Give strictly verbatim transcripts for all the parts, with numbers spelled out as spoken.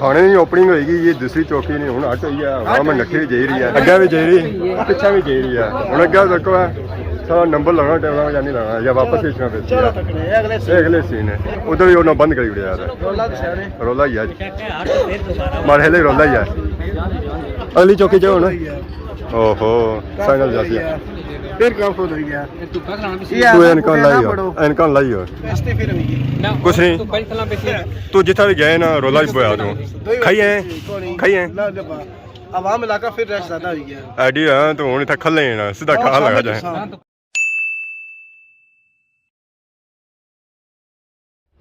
تھانے نی اوپننگ ہوئی گئی، یہ دوسری چوکی نی ہن اٹ ہوئی ہے، عوام نکھی وی جائی رہی ہے، اگے وی جائی رہی، پچھے وی جائی رہی ہے۔ ہن اگے تکو ہے، سارا نمبر لانا ٹائم لانا یا نہیں لانا، یا واپس بیچنا پیا۔ اگلے سین ہے، ادھر وی انہاں بند کری اڑیا یار۔ رولا ہی ہے جی۔ مارے ہلے رولا ہی ہے۔ اگلی چوکی جو ہونا۔ اوہو، فائنل جاتی ہے۔ پھر کم خود ہوئی گیا۔ تو اینکاں لائی ہو، اینکاں لائی ہو۔ کچھ نہیں۔ تو جتھا بھی گئے نا، رولا ہی پویا تو۔ کھائی ہیں؟ کھائی ہیں؟ عوام علاقہ پھر رش زیادہ ہوئی گیا۔ ایڈی ہاں، تو ہن اتھا کھلے ہیں نا، سیدھا کھا لگا جائے۔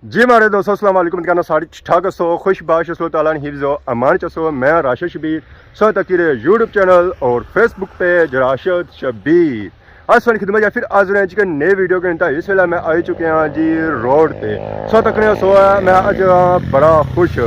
جی مارے دوستو، السلام علیکم۔ کہنا ساری ٹھیک ٹھاک ہسو، خوش باش ہسو، تعالیٰ نے حفظ و امان چ ہسو۔ میں راشد شبیر، سو تکی رہے یوٹیوب چینل اور فیس بک پیج راشد شبیر۔ اس ویلے خدمت یا پھر حاضر ہیں جی کہ نئے ویڈیو کے انتہا۔ اس ویلے میں آئی چکے ہاں جی روڈ تے۔ سو تکنے ہسو ہے، میں اج ہاں بڑا خوش،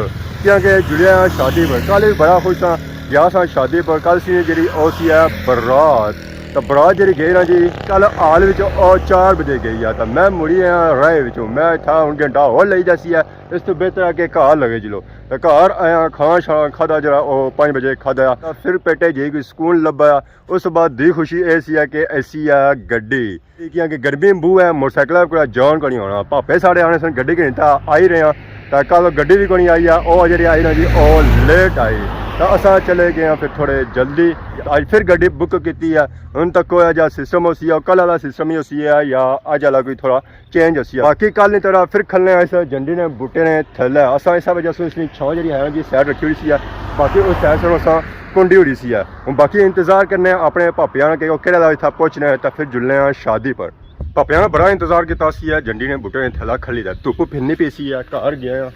کیونکہ جلیا شادی پر۔ کل بھی بڑا خوش تھا، گیا سا شادی پر۔ کل سی جڑی او سی ہے برات۔ تے برات جڑی گئی نا جی، کل حال وچ او چار بجے گئی آ، تے میں مڑی آیا راہ وچوں۔ میں اتھا ہن گھنٹہ ہور لئی جاسی آ، اس تو بہتر ہے کہ گھر لگے چلو۔ تے گھر آیا، کھانا شانا کھادا جڑا او پانچ بجے کھادا، تے پھر پیٹے جی کوئی سکون لبھا۔ اس بعد دی خوشی اے سی ہے کہ اے سی ہے گڈی، کیاں کہ گرمی بہوں ہے، موٹر سائیکل کولا جان کونی ہونا۔ پاپے ساڑے آنے سن گڈی گھنی تے آئی رہے ہاں، تے کل گڈی وی کونی آئی ہے، او جڑی آئی نا جی او لیٹ آئی۔ تے اساں چلے گئے ہاں پھر تھوڑے جلدی۔ اج پھر گڈی بک کیتی ہے۔ ہن تک کوئی جا سسٹم ہوسی ہے، کل والا سسٹم ہی ہوسی ہے یا اج والا کوئی تھوڑا چینج ہوسی ہے۔ باقی کل نی طرح پھر کھلنے آں اس جنڈی نے بوٹے نے تھلے۔ اساں اس وجہ سے اس نی چھاں جڑی ہے نا جی سائیڈ رکھی ہوئی سی ہے۔ باقی اس سائیڈ سے اساں کنڈی ہوئی سی ہے۔ ہن باقی انتظار کرنے آں اپنے پاپیاں نا کہ او کہڑے ویلے اتھا پہنچنے تے پھر جلنے آں شادی پر۔ پاپیاں نا بڑا انتظار کیتا سی ہے، جنڈی نے بوٹے نے تھلے کھلی دا۔ دھوپ پھرنی پئی سی ہے، گھر گئے آں۔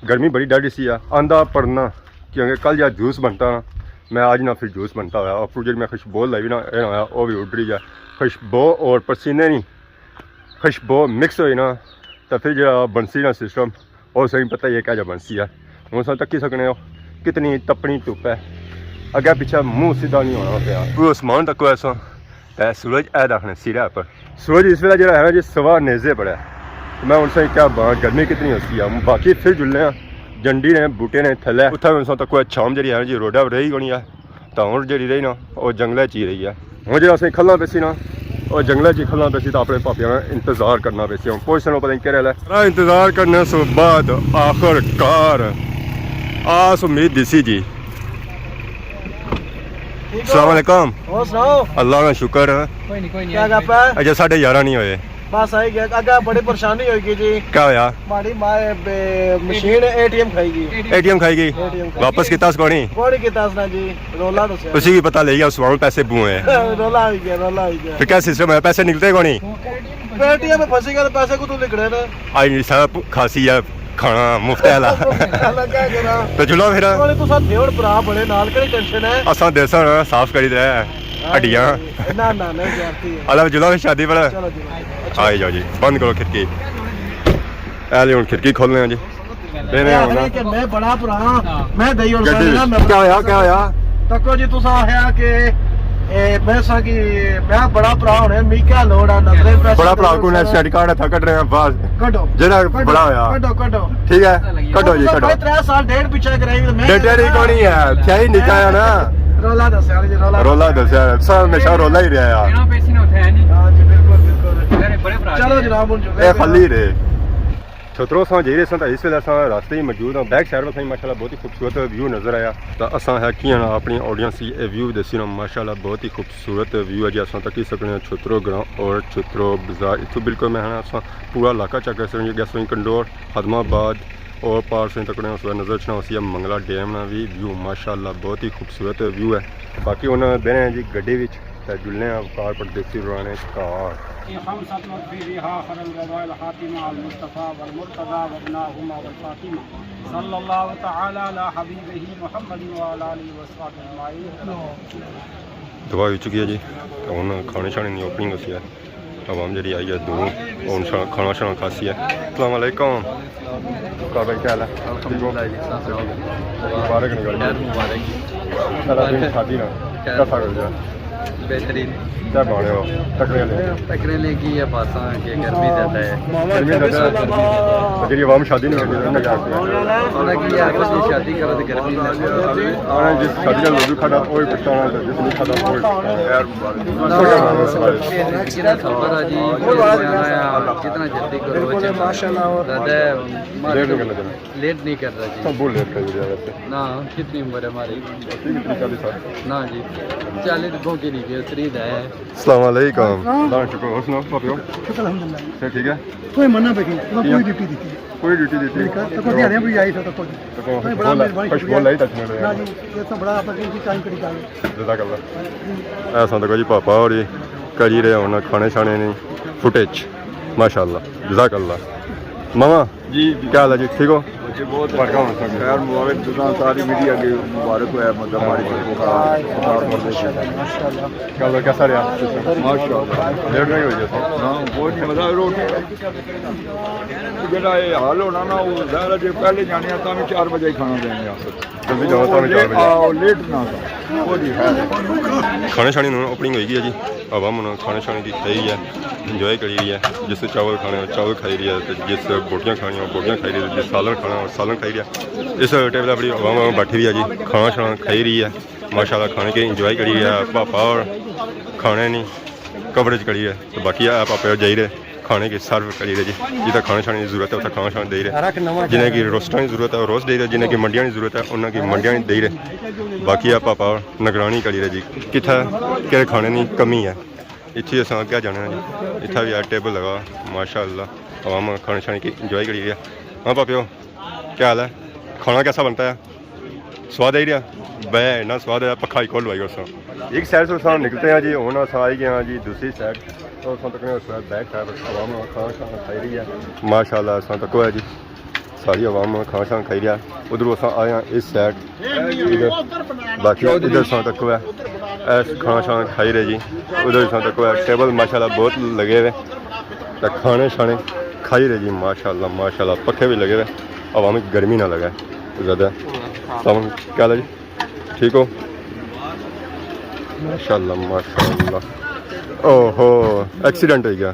گرمی بڑی ڈاڈھی سی ہے، آندا پڑھنا، کیونکہ کل جا جوس بنتا نا، میں اج نہ پھر جوس بنتا ہویا۔ اپروں جڑی میں خوشبو لائی نا، اے نہ ہویا، او وی اڈری جا۔ خوشبو اور پسینے نی خوشبو مکس ہوئی نا، تے پھر جڑا بنسی نا سسٹم، او سائیں پتہ ہی ہے کیا جا بنسی ہے۔ ہن ساں تکی سکنے ہو کتنی تپنی دھوپ ہے، اگے پیچھے منہ سیدھا نہیں ہونا پیا۔ کوئی آسمان تکو ایسا، تے سورج اے دکھنے سرے پر۔ سورج اس ویلے جڑا ہے نا جی سوا نیزے پڑے۔ میں ہن سائیں کیا باں گرمی کتنی ہوسی ہے۔ باقی پھر جلنے آں جنڈی نے بوٹے نے تھلے۔ اتھا ہن ساں تکو چھاں جڑی ہے نا جی روڈا پر رہی کونی ہے۔ تے ہن جڑی رہی نا، او جنگلے چ ہی رہی ہے۔ ہن جڑا اساں کھلنا پیسی نا، او جنگلے چ ہی کھلنا پیسی، تے اپنے پاپیاں نا انتظار کرنا پیسی۔ ہن پہنچنے پتہ نہیں کہڑے ویلے۔ بڑا انتظار کرنے سو بعد آخر کار آس امید دیسی جی۔ السلام علیکم۔ اور سناؤ؟ اللہ کا شکر ہے۔ کوئی نہیں، کوئی نہیں۔ کیا گپ ہے؟ اجے ساڑھے یارہ نہیں ہوئے۔ بس آئی گیا، اگے بڑی پریشانی ہوئی گئی جی۔ کیا ہویا؟ ماڑی ماں، اے، مشین اے ٹی ایم کھائی گئی۔ اے ٹی ایم کھائی گئی؟ اے ٹی ایم کھائی واپس گئی۔ کیتا اس کونی؟ کونی کیتا اس نا جی، رولا دسیا۔ اسی کی پتہ لگی گیا، اس وقت پیسے بو ہیں۔ رولا ہوئی گیا، رولا ہوئی گیا۔ پھر کیا سسٹم ہے؟ پیسے نکلتے کونی؟ اے ٹی ایم پھنسی گیا، پیسے کتھوں نکلنے نے؟ آئی نہیں صاحب، کھاسی ہے، کھانا مفت ہے لا۔ اللہ کیا کرا؟ تو چلو پھر۔ کونی، تساں دیوڑ بھرا بڑے نال، کیڑی ٹینشن ہے؟ اساں دیساں نا صاف کری دے۔ ہڈیاں۔ نہ، نہ، نہ، زیادتی ہے۔ اللہ جلو شادی پر۔ چلو جی۔ آئی جاؤ جی، بند کرو کھڑکی۔ اے لے ہن کھڑکی کھولنے ہیں جی۔ بینے اے ہونا۔ آخنے کہ میں بڑا بھرا ہاں، میں دئی ہن گڈی سارے نا وچ۔ میں کیا ہویا، کیا ہویا؟ تکو جی، تساں آخیا کہ اے، میں سا کہ میں بڑا بھرا ہونے، می کیا لوڑ ہے، نظریں پیسے بڑا بھرا کو نے سیٹ کارڈ تھا کٹ رہے ہیں بس۔ کڈو۔ جڑا کڈو، بڑا ہویا۔ کڈو، کڈو۔ ٹھیک ہے، کڈو جی، تساں کڈو۔ بھائی ترے سال ڈیٹ پیچھے کرائی تے میں ڈیٹے نہیں کونی ہے، تھیا ہی نکا ہے نا۔ رولا دسیا جی، رولا رولا دسیا۔ دسیا، سر ہمیشہ رولا ہی رہیا ہے۔ دینا پیسے نہ ہوتے ہیں نہیں۔ ہاں جی، بالکل، بالکل۔ بڑے، بڑے بھرا چلو جی۔ جناب، ہن چلو۔ اے خالی رہے۔ چھترو ساں جائی رہے ساں، تے اس ویلے اساں راستے ہی موجود ہاں۔ بیک سائیڈ پر سائیں ماشاءاللہ بہت ہی خوبصورت ویو نظر آیا۔ تے اساں ہے کیاں نا اپنی آڈینس کی اے ویو دسی نا، ماشاءاللہ بہت ہی خوبصورت ویو ہے جی۔ اساں تکی سکنے ہاں چھترو گراں اور چھترو بازار۔ اتھوں بالکل میں ہے نا اساں پورا علاقہ چیک کر سکنے ہاں، جیسے کنڈور، خادم آباد اور پار سائیں تکنے اس ویلے نظر اچھنا ہوسی ہے منگلا ڈیم نا وی ویو، ماشاءاللہ بہت ہی خوبصورت ویو ہے۔ باقی ہن بینے ہیں جی گڈی وچ۔ تے جلنے آں وقار پردیسی ہوراں نے گھر۔ خمسة في رحا خير القبائل حاتمة المصطفى والمرتضى وابناهما والفاطمة صلى الله تعالى على حبيبه محمد وعلى آله وصحبه أجمعين۔ دعا ہوئی چکی ہے جی، ہن کھانے شانے نی اوپننگ ہوسی ہے، عوام جڑی آئی ہے دور، ہن شا-، کھانا شانا کھاسی ہے۔ السلام علیکم۔ کیا بھائی، کیا حال ہے؟ الحمدللہ جی، سب ٹھیک ہو؟ مبارک نکل گئی۔ مبارک۔ پہلا دن شادی نا، کیسا گزرا؟ بہترین۔ کیا بنا رہے ہو؟ ٹکرے لے۔ ٹکرے لے کی یہ باتاں کہ گرمی زیادہ ہے۔ گرمی زیادہ ہے۔ جی، عوام شادی نہیں کرتی، انہوں نے کیا کیا؟ پتہ کی ہے، اگر کوئی شادی کرو تو گرمی میں اور جس شادی کا وضو کھڑا، وہ بھی پچھتانا تھا، جس نے کھڑا، وہ بھی پچھتانا۔ کتنا خبر ہے جی، کتنا جلدی کرو، بالکل، ماشاءاللہ۔ زیادہ لیٹ نہیں کرنا چاہیے۔ لیٹ نہیں کرنا چاہیے۔ سب بہت لیٹ کر دیا ویسے۔ نہ، کتنی عمر ہے ہماری؟ کتنی، چالیس سال؟ نہ جی، چالیس تو بہت ہی نہیں گئے، اتنی تو ہے۔ السلام علیکم۔ وعلیکم السلام۔ اللہ کا شکر، اور سناؤ، پاپیو؟ شکر الحمدللہ۔ سب ٹھیک ہے؟ کوئی منع پہ نہیں، تمہیں کیا؟ کوئی ڈیوٹی دیتی ہے۔ ٹھیک ہے، تو کوئی دیانے بھی آئی تھا تو کوئی۔ تو کوئی بڑا خوشبو، مہربانی خوشبو شکریہ۔ لائی تھا تمہارے۔ ہاں جی، یہ تو بڑا آپ کی ٹائم کری جائے۔ جزاک اللہ۔ ایسا تو جی پاپا اور کری رہے ہونا کھانے شانے نہیں، فوٹیج۔ ماشاءاللہ، جزاک اللہ۔ ماما، جی، جی۔ کیا حال ہے جی؟ ٹھیک ہو؟ جی، بہت بڑکا ہونا چاہیے۔ خیر مبارک، تساں ساری میڈیا کے مبارک ہویا، مطلب، ہماری طرفوں کا۔ کل کیسا رہا؟ ماشاءاللہ۔ لیٹ نہیں ہو جاتا۔ ہاں، بہت ہی مزہ آیا۔ روٹی جڑا یہ حال ہونا نا، وہ ظاہر ہے جی پہلے جانے آ، تاں بھی چار بجے ہی کھانا دیں گے آپ۔ جلدی جاؤ، تاں بھی چار بجے۔ آؤ، لیٹ نہ کرو۔ وہ جی ہے۔ کھانے شانے نوں اوپننگ ہوئی گئی ہے جی۔ عوام ہن کھانے شانے کی کھائی رہی ہے، انجوائے کری رہی ہے۔ جس نے چاول کھانے ہو، چاول کھائی رہی ہے، تے جس بوٹیاں کھانیاں ہو، بوٹیاں کھائی رہی ہے، جس سالن کھانا ہو، سالن کھائی رہی ہے۔ اس ٹیبل اپنی عوام بیٹھی ہوئی ہے جی، کھانا شانا کھائی رہی ہے، ماشاءاللہ کھانے کی انجوائے کری رہی ہے۔ پاپا اور کھانے نہیں کوریج کری رہے، تو باقی آپ پاپا جائی رہے کھانے کی سرو کری رہے جی۔ جتھا کھانے شانے کی ضرورت ہے، اتھا کھانا شانا دے رہے۔ جنہیں کی روسٹاں کی ضرورت ہے، وہ روسٹ دے رہے۔ جنہیں کی منڈیاں کی ضرورت ہے، انہاں کی منڈیاں دے رہے۔ باقی آپ پاپا نگرانی کری رہے جی، کتھا کہڑے کھانے نی کمی ہے۔ اتھے اساں اگے جانے ہیں جی، اتھا بھی آ ٹیبل لگا، ماشاءاللہ عوام کھانے شانے کی انجوائے کری رہی ہے۔ ہاں پاپیو، کیا حال ہے؟ کھانا کیسا بنتا ہے؟ سواد آئی رہا؟ بے اتنا سواد ہے، پکھا ہی کھول لوائی اساں۔ ایک سائیڈ سے اساں نکلتے ہیں جی، ہن اساں آئی گئے ہیں جی دوسری سائیڈ، تو اساں تکنے اس وقت بیک سائیڈ عوام کھانا شانا کھائی رہی ہے، ماشاءاللہ اساں تکو ہے جی۔ ساری عوام کھانا شانا کھائی رہیا۔ ادھروں اساں آئے ہاں اس سائیڈ، ادھر، باقی ادھر اساں تکو ہے، ایس کھانا شانا کھائی رہے جی۔ ادھر اساں تکو ہے، ٹیبل ماشاءاللہ بہت لگے ہوئے، تے کھانے شانے کھائی رہے جی۔ ماشاءاللہ، ماشاءاللہ، پکھے بھی لگے ہوئے، عوام کی گرمی نہ لگے زیادہ۔ السلام علیکم، کیا حال ہے جی؟ ٹھیک ہو؟ ماشاءاللہ، ماشاءاللہ۔ اوہو، ایکسیڈنٹ ہو گیا۔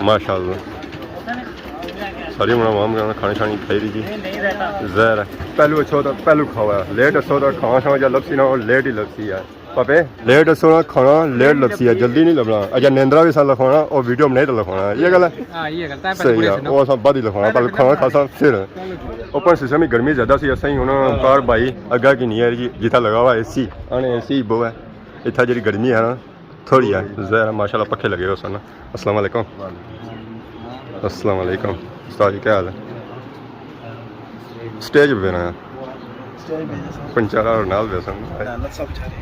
ماشاءاللہ۔ ساری عمر عوام کھانے شانے کھائی رہی جی۔ ظاہر ہے۔ پہلو اچھو تو پہلو کھاوا ہے۔ لیٹ اسو تو کھانا شانا جا لبسی نہ، اور لیٹ ہی لبسی ہے۔ پاپے، لیٹ اسو نا کھانا لیٹ لبسی ہے، جلدی نہیں لبنا۔ اچھا، نیندرا بھی سا لکھوانا، اور ویڈیو بنائی تو لکھوانا۔ یہ گل ہے؟ ہاں، یہ گل ہے۔ صحیح ہے، وہ اساں بعد ہی لکھوانا، پہلے کھانا کھاسا پھر۔ اوپن سسٹم ہی گرمی زیادہ سی، اساں ہی ہن کار بھائی اگا کی نہیں ہے جی، جتھا لگا ہوا اے سی، آنے اے سی بہو ہے۔ اتھا جڑی گرمی ہے نا، تھوڑی ہے، ظاہر ہے، ماشاءاللہ پکھے لگے ہوئے سن۔ السلام علیکم۔ السلام علیکم۔ استاد جی، کیا حال ہے؟ سٹیج پہ بینا ہے۔ پنچارا اور نال بیسن۔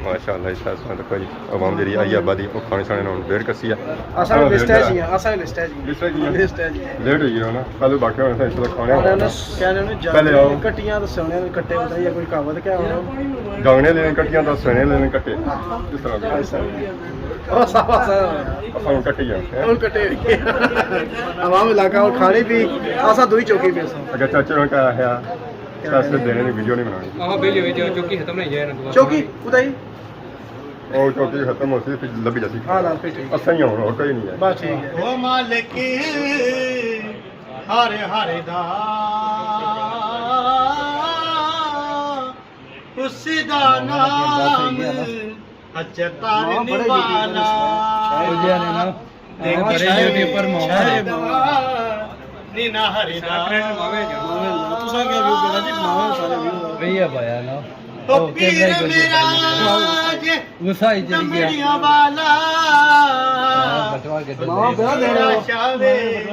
ماشاءاللہ، اس طرح سے کوئی عوام جڑی آئی آبادی، وہ کھانے شانے نال ویٹ کرسی ہے۔ اساں ویٹ لسٹ ہے جی، اساں ویٹ لسٹ ہے جی۔ لسٹ ہے جی۔ لسٹ ہے جی۔ لیٹ ہوئی گیا نا، پہلے باقی ہونا تھا، اس طرح کھانے ہونا تھا۔ کہنے نے پہلے آؤ۔ کٹیاں تو سونے نے کٹے ہوتا ہے، یا کوئی کہاوت کیا ہونا؟ گانگنے لینے کٹیاں تو سونے لینے کٹے۔ اس طرح۔ اساں کٹے ہی ہیں۔ ہن کٹے ہوئی۔ عوام علاقہ اور کھانے بھی، اساں دوئی چوکی پہ ساں۔ اگر چاچے ہوراں کا ہے، پیسے دینے نی ویڈیو نہیں بنانی۔ ہاں، بھائی، یہ چوکی ختم نہیں ہے نا۔ چوکی، ادھر ہی۔ او چوکی ختم ہو سی، پھر لبھی جاسی۔ ہاں، نا، پھر ٹھیک۔ اساں ہی ہن، اور کوئی نہیں ہے۔ بس ٹھیک ہے۔ او مالک ہر ہر دا، اس دا نام اچھا، تارنے والا۔ دیکھ بڑے یوٹیوبر محمد۔ شاید نینا ہری دا۔ تساں کیا ویو کرنا جی؟ بناؤ سارے ویو۔ بھیا بھایا نا۔ او او پیر کیمرہ ہی کوئی میرا نہیں۔ جے غصہ ہی چلی گیا۔ دمڑیاں والا۔ ہاں، بٹوا کے دے۔ میرا شاہ وے۔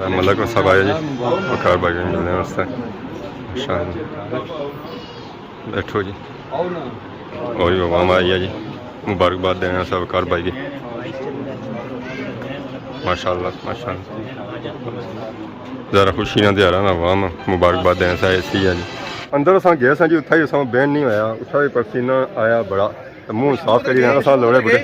ملک صاحب آئے جی، وقار بھائی ملنے واسطے۔ ماشاءاللہ۔ بیٹھو جی۔ اور بھی عوام آئی ہے جی، مبارکباد دینے واسطے وقار بھائی کی۔ ماشاءاللہ، ماشاءاللہ۔ ذرا خوشی نہ دیہاڑا نا عوام مبارکباد دینے واسطے آئی سی ہے جی۔ اندر اساں گئے ساں جی، اتھا ہی اساں بہن نہیں ہویا، اتھا بھی پسینہ آیا بڑا۔ تے منہ صاف کری رہے ہیں، اساں لوڑے بوٹے۔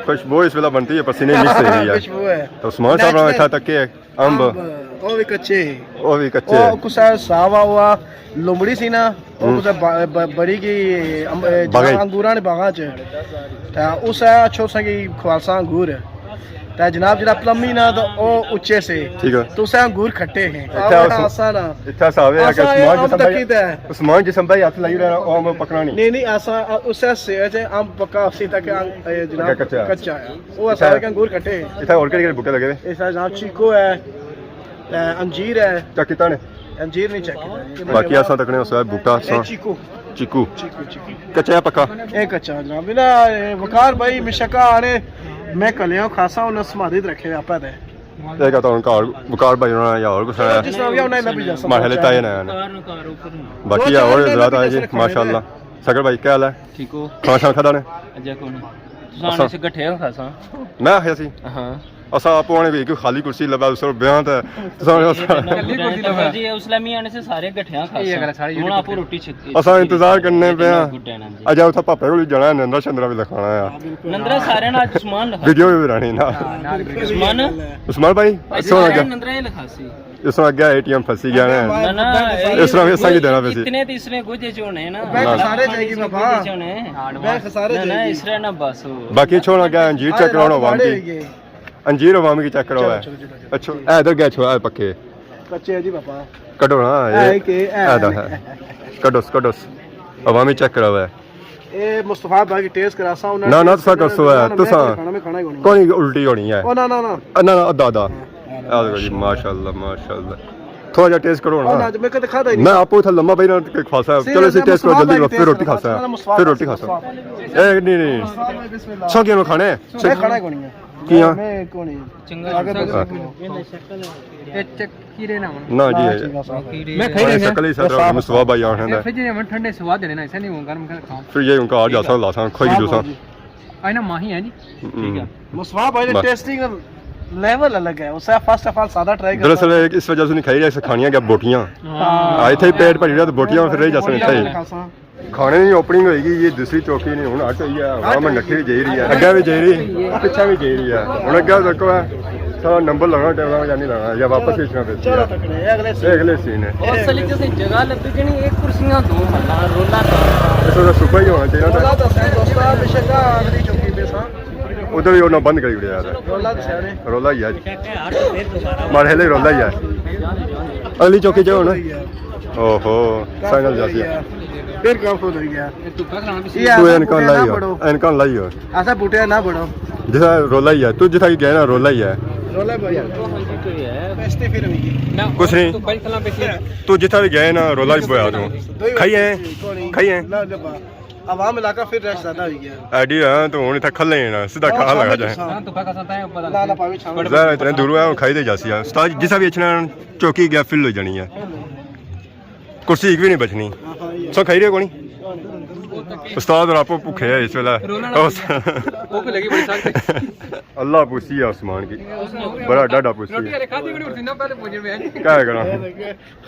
خوشبو اس ویلے بنتی ہے، پسینے مکس ہوئی ہے۔ خوشبو ہے۔ تو عثمان صاحب نیچرل۔ اتھا تک کے امب۔ امب، او وی کچے۔ او وی کچے۔ او کسے ساوا ہوا لومڑی سی نا، او ہوں۔ کسے با-، ب-، بڑی گئی امب-، اے، باغاں جناب، اچ۔ انگوراں نے باغاں چ۔ تے اس اچھو سا کی خوالسا انگور۔ تے جناب جیڑا پلمی نا تو او اچے سے۔ ٹھیک ہے۔ تو اسے انگور کھٹے ہیں۔ اتھا آوے اس، نا اساں نا۔ اتھا اساں آوے کہ اساں عثمان اے جسم امب بھائی، تکی تے۔ عثمان جسم بھائی ہتھ لائی رہا، او امب پکنا نہیں۔ نہیں، نہیں، اساں اسے سے اچ امب پکا اسی تک، اے، جناب اگے کچا۔ کچا ہے۔ او اتھا اساں کے انگور کھٹے ہیں۔ اتھا اور کہڑے کہڑے بوٹے لگے ہوئے؟ اس نام چیکو ہے، تے انجیر ہے۔ چیک کیتا نے؟ انجیر نہیں چیک کیتا۔ باقی اساں تکنے اس بوٹا اے سا۔ چیکو۔ چیکو۔ چیکو، چیکو۔ کچا ہے پکا؟ اے کچا جناب۔ نا، اے وقار بھائی مشکا آنے، میں کلیاں خاصا انہاں سمادی رکھے آپا تے۔ اے کہتا ہن کار، وقار بھائی ہونا یا اور کچھ ہے۔ جس طرح بھی انہاں نے بھی جیسا ماحلے تاں اے نا۔ باقی اور حضرات آئے جی، ماشاءاللہ۔ سکر بھائی، کیا حال ہے؟ ٹھیک ہو؟ کھانا شانا کھادا نے؟ اجے کون؟ تساں اساں نے سے گٹھے ہو خاصا۔ میں آخیا سی۔ ہاں۔ اساں آپ آنے بھی کوئی خالی کرسی لبا، اس پر بیاں تے تساں نے اساں خالی کرسی لبا۔ جی، اس لیے میں آنے سے سارے گٹھیاں خاصا۔ ہن آپ روٹی چھک-، اساں انتظار کرنے پے ہاں۔ گڈے نا جی۔ اجے اتھا پاپے کول جانا ہے، نندرا شندرا بھی لکھانا ہے۔ نندرا سارے نا عثمان لکھا۔ ویڈیو بھی بنانی نا۔ ہاں، نال ویڈیو۔ عثمان۔ عثمان بھائی، سونا کیا؟ نندرا ہی لکھا سی۔ اس طرح اگے اے ٹی ایم پھنسی گیا نا۔ نہ، نہ، اس طرح وی اساں کی دینا پیا سی۔ اتنے تے اس نے گوجے چ ہونے نا۔ بینک سارے چاہیے بابا۔ بینک سارے نہ، نہ، چاہیے۔ اس طرح نہ بس ہو۔ باقی چھوڑا کیا انجیر چیک کراؤ عوام کی۔ انجیر عوام کی چیک کراؤ ہے۔ چلو، چلو، چلو۔ اچھو، اے ادھر گئے چھوڑا ہے پکے۔ کچے ہے جی بابا۔ کڈو نا، اے، اے کہ، اے اے دا ہے۔ کڈوس، کڈوس۔ عوامی چیک کراؤ ہے۔ اے مصطفی بھائی کی ٹیسٹ کراساں انہاں نہ، نہ، ٹیسٹ تساں کرسو ہے، میں تساں کھانا، میں کھانا ہی کونی۔ کونی الٹی ہونی ہے۔ او نہ، نہ، نہ۔ نہ، نہ، ادا، ادا۔ ہاں، آ دیکھو جی، ماشاءاللہ، ماشاءاللہ۔ تھوڑا جیہا ٹیسٹ کرو او نا۔ نہ، میں کدے کھادا ہی میں نہیں۔ آپ اتھا لمبا پئی نا، تے خاصا ہے۔ چلو، اسی ٹیسٹ کرو جلدی، پھر روٹی کھاساں۔ پھر روٹی کھاساں۔ اے، نہیں، نہیں۔ بسم اللہ۔ سو کیوں کھانے؟ میں کھانا ہی کونی ہے۔ کیاں؟ میں کونی۔ چنگا۔ اے چیک کیرے نہ ہن۔ نہ جی، ہاں، ٹھیک ہے، صاحب۔ میں کھائی رہے شکل ہی سر، مصطفیٰ بھائی آخنے دا۔ فریج میں ٹھنڈے سوا دینے نا، ایسا نہیں ہوں، گرم کر کھاؤ۔ فریج ہوں کار جاساں، لاساں، کھائی جوساں۔ آئی نا ماہی ہے جی۔ ٹھیک ہے۔ مصطفیٰ بھائی نے ٹیسٹنگ لیول الگ ہے، اسے فرسٹ آف آل سادہ ٹرائی کرنا۔ دراصل ایک اس وجہ سے نہیں کھائی رہے، اسے کھانیاں کیا بوٹیاں۔ ہاں۔ آ، اتھے ہی پیٹ بھری رہا تو بوٹیاں پھر رہ جاساں اتھے ہی۔ کھانے نی اوپننگ ہوئی گئی، یہ دوسری چوکی نی ہن اٹ ہوئی ہے، عوام نٹھی وی جائی رہی ہے، اگے وی جائی رہی، پچھے وی جائی رہی ہے۔ ہن اگے تکو ہے، سارا نمبر لانا ٹائم یا نہیں لانا، یا واپس ویچنا پیا۔ چلو تکڑے، اے اگلے سین۔ اے اگلے سین ہے۔ اور اصل وچ اساں جگہ لبھی کہ نہیں، ایک کرسیاں دو ملا، رولا تھا۔ اس وقت صبح ہی ہونا چاہیے تھا۔ رولا تھا سین دوستا، بے شک آخری چوکی پہ سا۔ ادھر بھی انہاں بند کری اڑیا یار۔ رولا تو سیانے۔ رولا ہی ہے۔ ماڑے ہلے رولا ہی ہے۔ اگلی چوکی جو ہونا۔ اوہو، فائنل جاسی۔ پھر کام کھول رہی ہے۔ تو اینکاں لائی ہو، اینکاں لائی ہو۔ ایسا بوٹے نہ بڑو۔ جیسا رولا ہی ہے، تو جتھا گیا نا رولا ہی ہے۔ رولا بھائی۔ بیچتے پھر ہوئی گئی۔ کچھ نہیں۔ تو جتھا بھی گیا نا رولا ہی بویا تو۔ کھائی ہے؟ کھائی ہے؟ نہ، نہ، با۔ عوام علاقہ پھر رش زیادہ ہوئی گیا۔ ایڈی ہاں تو ہن اتھا کھلے ہیں نا، سیدھا کھا لگا جائے۔ نہ، نہ، پاوے چھاں۔ ظاہر ہے اتنے دور ہے، کھائی دے جاسی ہے۔ استاد جسا بھی اچھنا چوکی گیا فل ہو جانی ہے۔ کرسی ایک بھی نہیں بچنی۔ ہاں، ہاں، یہ۔ سو کھائی رہے کونی؟ استاد اور آپ بھوکے ہے اس ویلے۔ بھوک لگی بڑی سخت۔ اللہ پوسی ہے عثمان کی۔ بڑا ڈاڈا پوسی ہے۔ کیا کرنا؟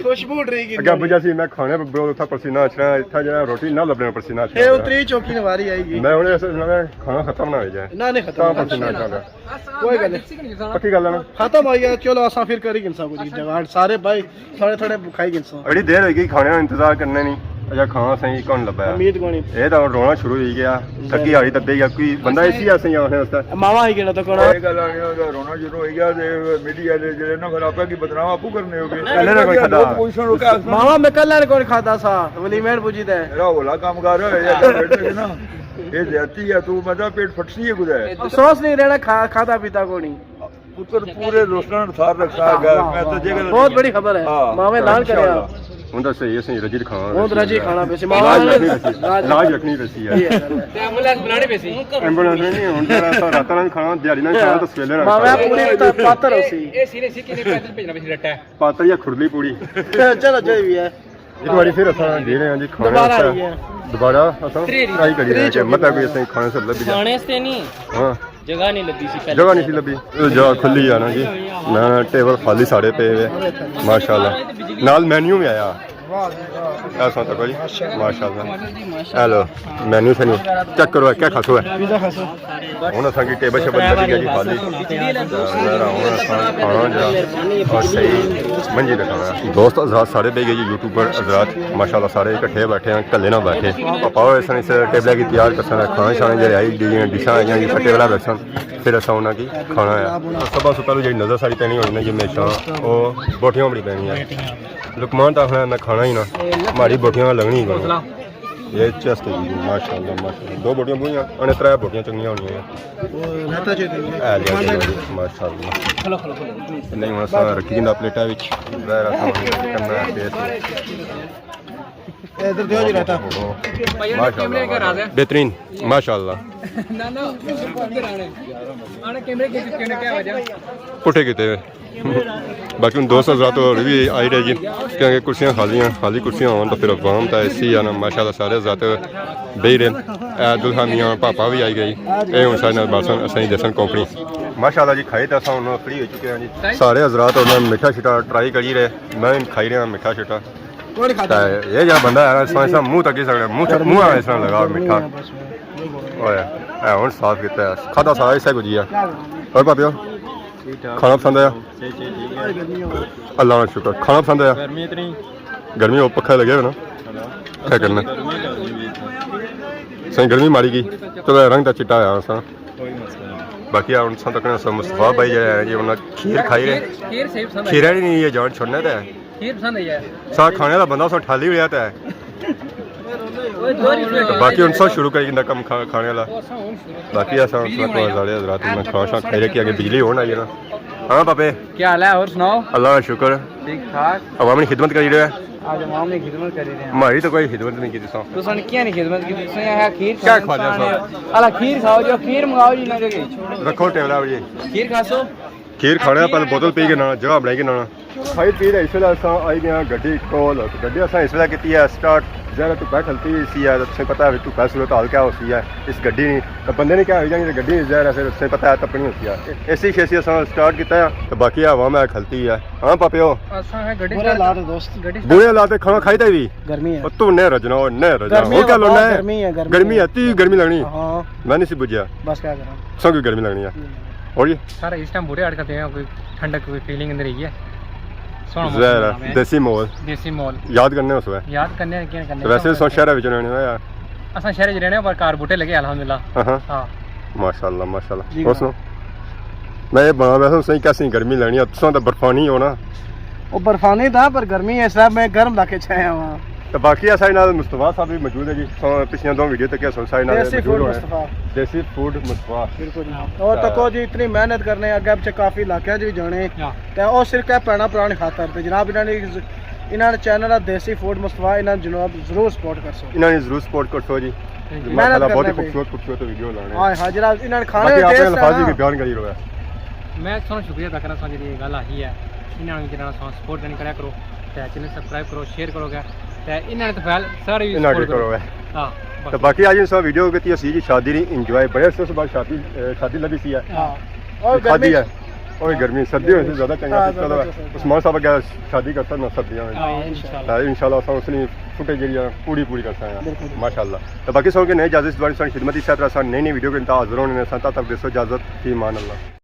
خوشبو اٹھ رہی کہ اگے بجا سی میں کھانے برو اتھا پسینہ اچھنا، اتھا جڑا روٹی نہ لبنے پسینہ اچھنا۔ اے اتری چوکی نواری آئی گئی۔ میں ہن اس نویں کھانا ختم نہ ہو جائے۔ نہ، نہیں ختم تاں ہونا۔ پسینہ اچھنا۔ کوئی گل نہیں۔ پکی گل ہے نا؟ ختم ہوئی گیا، چلو اساں پھر کری گھنساں کچھ جگہ، سارے بھائی تھوڑے تھوڑے کھائی گھنساں۔ بڑی دیر ہوئی گئی کھانے نا انتظار کرنے نی۔ اچھا کھانا صحیح کون لبا ہے؟ امید کونی۔ اے تاں رونا شروع ہوئی گیا۔ تھکی ہاڑی تدے یا کوئی بندہ ایسی آ سہی آخنے واسطے۔ ماما آئی گیا تو کون؟ اے گل آخنے دا رونا شروع ہوئی گیا تے میڈیا دے جڑے نا پھر آپے کی بدنام آپو کرنے ہو گئے۔ کلے نے کوئی کھادا؟ ماما میں کلے نے کوئی کھادا سا، ولی میں بوجی تے۔ میرا ہولا کام کر رہا ہے یا بیٹھے نا۔ اے زیادتی ہے تو مطلب پیٹ پھٹسی ہے کدے۔ افسوس نہیں رہنا کھا-، کھادا پیتا کونی۔ پتر پورے دوستاں نے ساتھ رکھا ہے، میں تو جے بہت بڑی خبر ہے۔ ہاں، ماویں اعلان کرے انشاءاللہ۔ ہن تاں صحیح، صحیح رجی کھانا ہن رجی کھانا پیسی، لاج رکھنی پیسی، لاج رکھنی پیسی ہے۔ تے ایمبولینس بلانی پیسی۔ ایمبولینس نہیں، ہن تیرا سا راتاں نہ کھانا، دیہاڑی نہ کھانا، تو سویلے نہ ماویں کھانا۔ پوری پاتر ہوسی۔ اے سینے سی کنے پیدل بھیجنا پیسی رٹا ہے۔ پاتر یا کھرلی پوڑی۔ چلو، جو بھی ہے۔ ایک باری پھر اساں دے رہے ہیں جی کھانے دوبارہ واسطے۔ آئی ہے۔ دوبارہ اساں تری۔ ٹرائی کری رہے ہیں کہ مطلب کوئی اساں کھانے سے لب جائے۔ کھانے سے نہیں۔ ہاں۔ جگہ نہیں لبھی سی پہلے۔ جگہ نہیں سی لبھی۔ جگہ کھلی ہے نا جی۔ نہ، نہ، ٹیبل خالی ساڑے پے ہوئے۔ ماشاءاللہ۔ نال مینیو بھی آیا۔ ایسا تو کوئی، ماشاءاللہ۔ ہیلو، مینیو شینیو چیک کرو، کیا کھاسو ہے؟ پیزا کھاسو۔ ہن اساں کی ٹیبل شیبل لگی گئی جی خالی۔ ذرا ہن اساں کھانا جا اور صحیح منجی تے کھانا۔ دوست حضرات سارے بہ گئے جی، یوٹیوبر حضرات ماشاءاللہ سارے اکٹھے بیٹھے ہیں، کلے نہ بیٹھے۔ پاپا ہوئے سن اس ٹیبل کی تیار کرسن، کھانا شانا جڑے آئی گئی ہیں، ڈشاں آئیاں جی، ٹیبل بیٹھسن، پھر اساں انہاں کی کھانا ہے۔ سب سے پہلے جڑی نظر ساری پینی ہونی نا جی ہمیشہ، وہ بوٹیاں بڑی پینی ہے۔ لقمان تو آخنا میں کھانا ہی نہ، ہماری بوٹیاں لگنی ہی کوئی۔ یہ چیسٹ ہے جی، ماشاءاللہ، ماشاءاللہ۔ دو بوٹیاں بوئیاں، انہیں ترے بوٹیاں چنگیاں ہونیاں۔ اے لیا جی، ماشاءاللہ۔ نہیں، ہن اساں رکھی گندا پلیٹاں وچ۔ ظاہر ہے اساں کرنا ہے ٹیسٹ۔ ادھر دیو جی رائتا۔ ماشاءاللہ۔ بہترین، ماشاءاللہ۔ نہ، نہ، ادھر آنے۔ آنے کیمرے کی، کیمرے کیا وجہ؟ پٹھے کیتے ہوئے۔ باقی ہن دوست حضرات ہور وی آئی رہے جی، کیونکہ کرسیاں خالی ہیں، خالی کرسیاں ہون تو پھر عوام تا اے سی ہے نا، ماشاءاللہ سارے حضرات بہی رہے۔ اے دلہا میاں پاپا وی آئی گئی، اے ہن سارے نال باسن اساں ہی دسن کمپنی۔ ماشاءاللہ جی، کھائی تے اساں ہن فری ہو چکے ہیں جی۔ سارے حضرات ہن میٹھا شیٹھا ٹرائی کری رہے، میں وی کھائی رہا میٹھا شیٹھا۔ تے یہ جا بندہ ہے نا، اس طرح منہ تکی سکنا، منہ، منہ اس طرح لگا میٹھا۔ اوئے، اے ہن صاف کیتا ہے۔ کھادا سارا اسے کچھ ہی ہے۔ اور پاپیو؟ ٹھیک ٹھاک۔ کھانا پسند آیا؟ صحیح، صحیح، ٹھیک ہے۔ اللہ کا شکر۔ کھانا پسند آیا؟ گرمی اتنی۔ گرمی او پکھا لگے ہوئے نا۔ کیا کرنا؟ گرمی تو ہوئی ہے۔ سائیں گرمی ماری گئی۔ چلو رنگ تو چٹا آیا سا۔ کوئی مسئلہ نہیں۔ باقی ہن ساں تکنے سا مصطفیٰ بھائی جڑے ہیں جی، انہاں کھیر کھائی رہے۔ کھیر، کھیر صحیح پسند آئی۔ کھیر ہی نہیں ہے جان چھوڑنے تے۔ کھیر پسند آئی ہے۔ سا کھانے والا بندہ سا ٹھالی ہویا تے۔ اوئے دو ریفل۔ باقی ہن سا شروع کری جندا کم کھا-، کھانے والا۔ باقی اساں اس وقت زیادہ حضرات میں کھانا شانا کھائی رکھی، اگے بجلی ہون آئی ہے نا۔ ہاں پاپے۔ کیا حال ہے؟ اور سناؤ؟ اللہ کا شکر۔ ٹھیک ٹھاک۔ عوام نی خدمت کری رہے ہیں۔ آج عوام نی خدمت کری رہے ہیں۔ ہماری تو کوئی خدمت نہیں کی تساں۔ تساں نے کیا نہیں خدمت کی؟ تساں یہاں کھیر کیا کھاؤ کھا لیا انسان ہے۔ سا؟ اللہ کھیر کھاؤ جو کھیر منگاؤ جی نہ جگہ۔ رکھو ٹیبلا پر جی۔ کھیر کھاسو؟ کھیر کھانے پہلے بوتل پی کے نانا، جگہ بنائی کے نانا۔ کھائی پی تے اس ویلے اساں آئی گئے ہاں گڈی کول۔ گڈی اساں اس ویلے کیتی ہے سٹارٹ۔ ذرا دھوپا کھلتی سی ہے، تساں پتہ ہے دھوپا صورت حال کیا ہوسی ہے۔ اس گڈی نی تے بندے نے کیا ہوئی جانی تے گڈی نی ذرا پھر تساں پتہ ہے تپنی ہوسی ہے۔ اے سی شے سی اساں سٹارٹ کیتا ہے تے باقی ہوا میں کھلتی ہے۔ ہاں پاپیو۔ اساں ہے گڈی برے سٹارٹ حالات ہے دوست۔ گڈی برے سٹارٹ۔ حالات ہے، کھانا کھائی تے بھی۔ گرمی ہے۔ او تو نے رجنا، او نے رجنا۔ گرمی ہو ہے کیا بابا، لونا ہے؟ گرمی ہے، گرمی گرمی ہے۔ ہے، تی گرمی لگنی۔ ہاں۔ میں نہیں سی بجیا۔ بس کیا کراں۔ سو کی گرمی لگنی ہے۔ ہوں۔ اور یہ؟ سارا اس ٹائم بوٹے اڑ کرتے ہیں، کوئی ٹھنڈک، کوئی فیلنگ اندر ہی ہے۔ سوہنا موسم ظاہر ہے، بنا ہوا ہے۔ دیسی ماحول۔ دیسی ماحول۔ یاد کرنے اس وقت۔ یاد کرنے ہیں، کیا کرنے تو ویسے ہیں؟ سو شہر وچ رہنے والا۔ اساں شہر وچ رہنے ہیں، پر گھر بوٹے لگے، الحمدللہ۔ ہاں ہاں۔ ہاں۔ ماشاءاللہ، ماشاءاللہ۔ جی اور جناب۔ سناؤ؟ میں یہ بنا ویسے صحیح کیسی گرمی لگنی ہے، تساں تو برفانی ہو نا۔ وہ برفانی تھا، پر گرمی ہے، اس طرح میں گرم علاقے چ آیا ہوا۔ تو باقی اساں نال مصطفیٰ صاحب بھی موجود ہے جی، سو پچھلیاں دو ویڈیو تک سو سارے نال دیسی موجود فوڈ ہونے۔ مصطفیٰ۔ دیسی فوڈ مصطفیٰ۔ بالکل جناب۔ اور ہاں۔ تکو جی، اتنی محنت کرنے، اگے پچھے کافی علاقے چ بھی جانے۔ ہاں۔ تے او صرف کہ بھیناں بھراواں خاطر۔ تے جناب انہاں نے، انہاں نے چینل ہے دیسی فوڈ مصطفیٰ، انہاں نے جناب ضرور سپورٹ کرسو۔ انہاں نے ضرور سپورٹ کرسو جی۔ جی۔ ماشاءاللہ، بہت ہی خوبصورت، خوبصورت ویڈیو لانے۔ ہاں ہاں جناب، انہاں نے کھانے باقی اپنے ٹیسٹ الفاظ کرنا۔ کی بیان کری رہو ہے۔ میں تساں شکریہ ادا کرنا سا جی، گل آہی ہے، انہاں نے جناب سبسکرائب کرو، تے چینل سبسکرائب کرو، شیئر کرو گے، تے انہاں نے تو فیل سارے بھی انہاں سپورٹ کی کرو۔ کرو گے۔ ہاں، تو بس۔ باقی آج ان سب ویڈیو کیتی سی جی شادی نی انجوائے، بڑے عرصے سے بعد شادی، اے، شادی لبھی سی ہے۔ ہاں۔ اور کھادی گرمی ہے۔ اور گرمی، سردی ہوئی سی زیادہ چنگا ہاں، سی۔ چلو، زبردست۔ عثمان صاحب اگے شادی کرتا نا سردیاں میں۔ ہاں، انشاءاللہ۔ تے انشاءاللہ اساں اس نی فوٹیج جیہڑی ہے پوری پوری کرساں۔ بالکل۔ ماشاءاللہ۔ تے باقی سو کے نئے اجازت دوبارہ ساری خدمت اس طرح نئی نئی ویڈیو کے انتہا حاضر ہونے سن، تب تک دیسو اجازت، فی امان اللہ۔